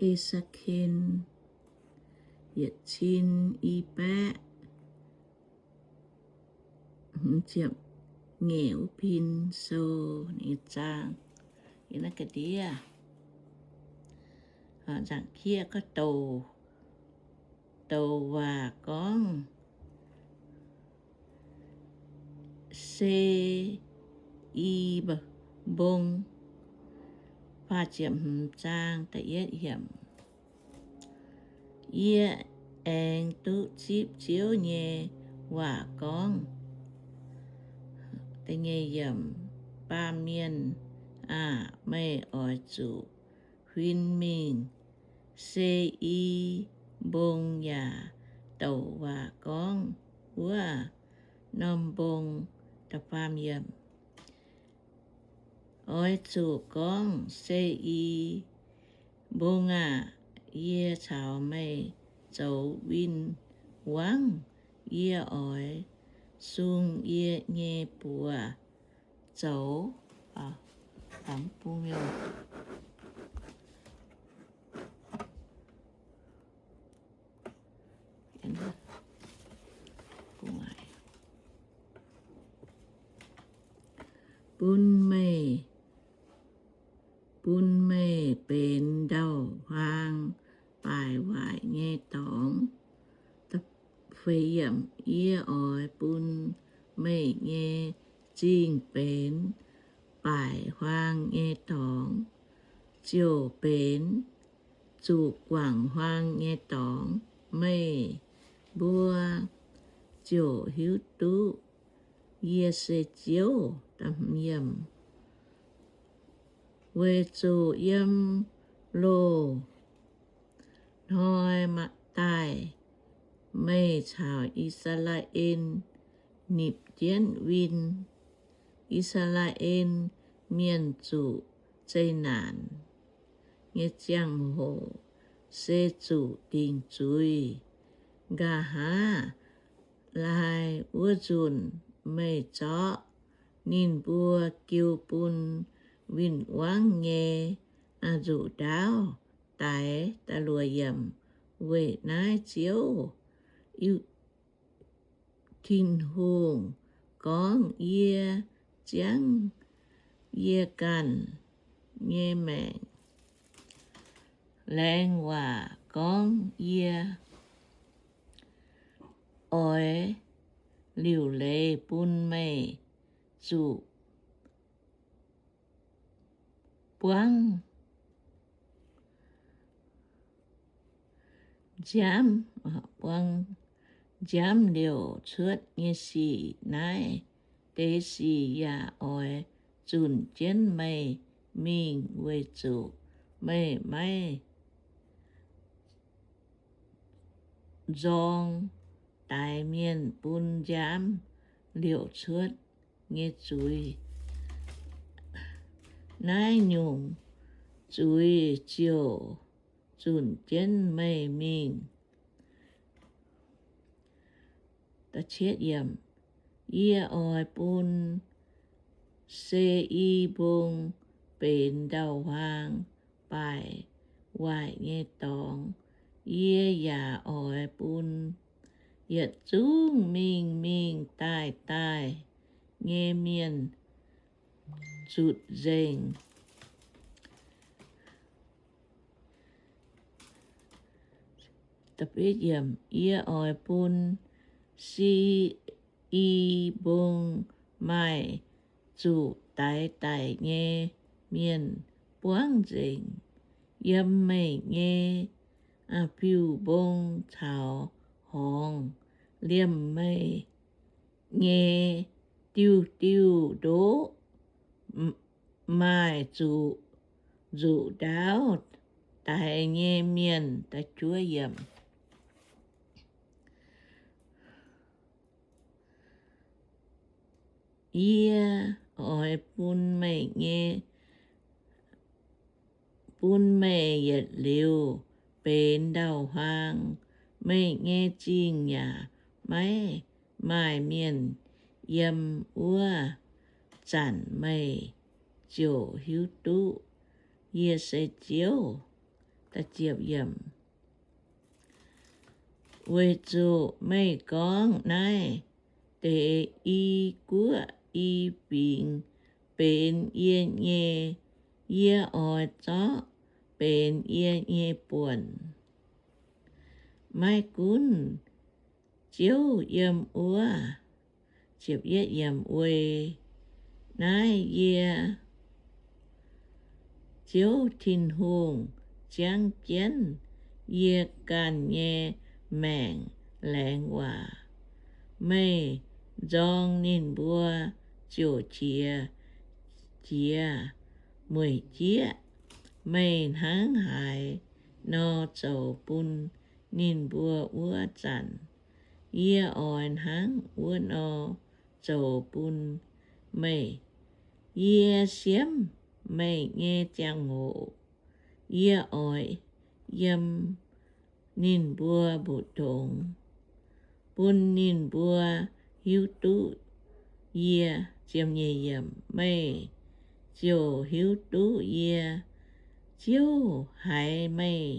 E^se^ken yietc cin i baeqv hmz ziepc nyeic wuov pin sou nyei zaang. Yiem naaiv ga'ndiev, nzaangc kiev gorngv douc, douc waac gorngv, se i mbong, faah ziepc hmz zaang da'yietv yiemc. Yie aengx duqv zipv Ziouv nyei waac gorngv, baamh mienh aah! Meih oix zuqc huin mingh se i mbong yaac douc waac gorngv wuov norm mbong. Da'faam yiemc. Oix zuqc gorngv, se i mbong aah! Yie caux meih zoux win-wangv. Yie oix sung yie nyei buoz zoux bun meih, bun meih benx ndau huaang baaic waaic nyei dorngx. Yie oix bun meih nyei zingh benx baaic huaang nyei dorngx, ziouc benx zuqc guangc huaang nyei dorngx. Meih mbuo ziouc hiuv duqv yie se Ziouv. Weic zuqc yiem loz-hnoi daaih meih caux I^saa^laa^en nipc jienv win. I^saa^laa^en Mienh zuqc zeqc naanc nyei ziangh hoc se zuqc dingc zuiz. Nqa'haav laai wuov nzunc meih zorqv ninh mbuo jiu bun win-wangv nyei nzuqc ndaauv daix. Da'luoqc yiemc. Weic naaiv Ziouv Tin-Hungh gorngv, Yie ziangv yie ganh nyei maengc laengz waac gorngv, yie oix liuc leiz bun meih zuqc buangv nziaamv, buangv nziaamv liouc cuotv nyei sic. Naaiv deix sic yaac oix zunc jienv meih mingh, weic zuqc meih maiv nzorng daix mienh bun nziaamv liouc cuotv nyei zuiz. Naaiv nyungc zuiz ziouc zunc jienv meih mingh. Yie oix bun se i mbong benx ndau-huaang baaic waaic nyei dorngx. Yie yaac oix bun yietc zungv mingh mingh daaih daaih nyei mienh zutc nzengc. Yie oix bun se i mbong maaih zuqc daix daic nyei mienh buangv nzengc. Yiem meih nyei fiuv-mbong caux horngz liemh meih nyei diuh diuh ndoqv maaih zuqc nzuqc ndaauv daix nyei mienh. Yie oix bun meih nyei, bun meih yietc liuz benx ndau-huaang. Meih nyei zingh yaac maiv maaih mienh yiem. Wuov zanc meih ziouc hiuv duqv yie se Ziouv. Weic zuqc meih gorngv, naaiv deix i guoqv i fingx benx yie nyei, yie oix zorqv benx yie nyei buonc. Maiv gunv Ziouv yiem wuov, weic naaiv yie, Ziouv Tin-Hungh, ziangv jienv yie ganh nyei maengc laengz waac. Meih nzorng ninh mbuo ziouc qiex jiez mueic jieqv. Meih hnangv haaix nor zoux bun ninh mbuo wuov zanc, yie oix hnangv wuov nor zoux bun meih. Yie siemv meih nyei ziangh hoc yie oix yiem ninh mbuo mbu'ndongx, bun ninh mbuo hiuv duqv yie. Meih ziouc hiuv duqv yie, Ziouv, haiz meih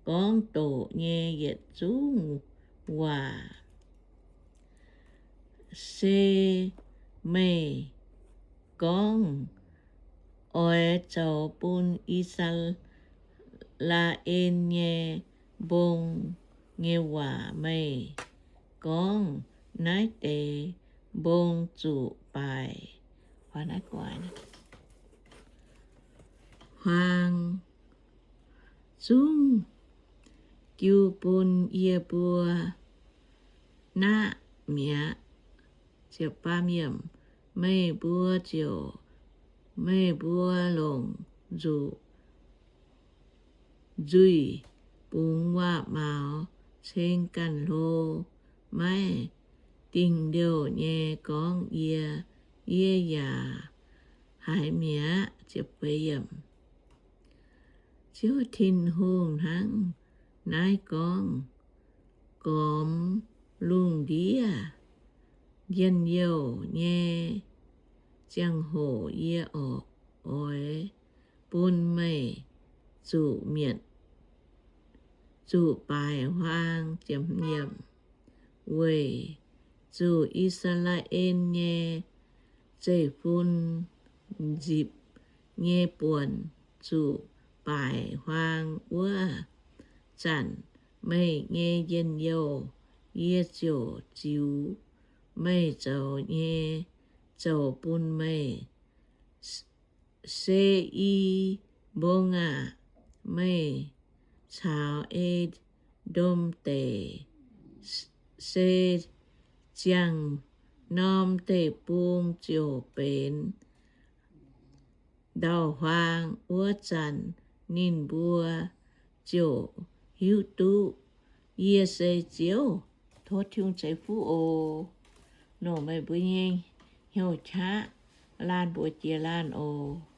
gorngv doqc nyei yietc zungv waac. Se meih gorngv oix zoux bun I^saa^laa^en nyei mbong nyei waac. Meih gorngv, naaiv deix mbong zuqc baaic huaang zungv jiu bun yie mbuo naqv mi'aqv. Meih mbuo ziouc, meih mbuo longc nzuqc nzuih bungx waac-maux ceng ganh hlo, maiv dingh liouh nyei gorngv yie, yie yaac haiz mi'aqv. Ziouv Tin-Hungh hnangv naaiv gorngv, gormx lungh ndiev njien-youh nyei ziangh hoc yie oix bun meih zuqc mietc, zuqc baaic huaang, weic zuqc I^saa^laa^en nyei zeiv-fun nzipc nyei buonc zuqc baaic huaang wuov zanc, meih nyei njien-youh yie ziouc ziux meih zoux nyei zoux bun meih. Se i mbong aah! Meih caux E^ndom Deic se ziangh norm deic-bung ziouc benx ndau-huaang. Wuov zanc ninh mbuo ziouc hiuv duqv yie se Ziouv. Tov Tin-Hungh ceix fuqv oc. Longc meih mbuo nyei hnyouv qaqv laanh mbuox jiex laanh oc.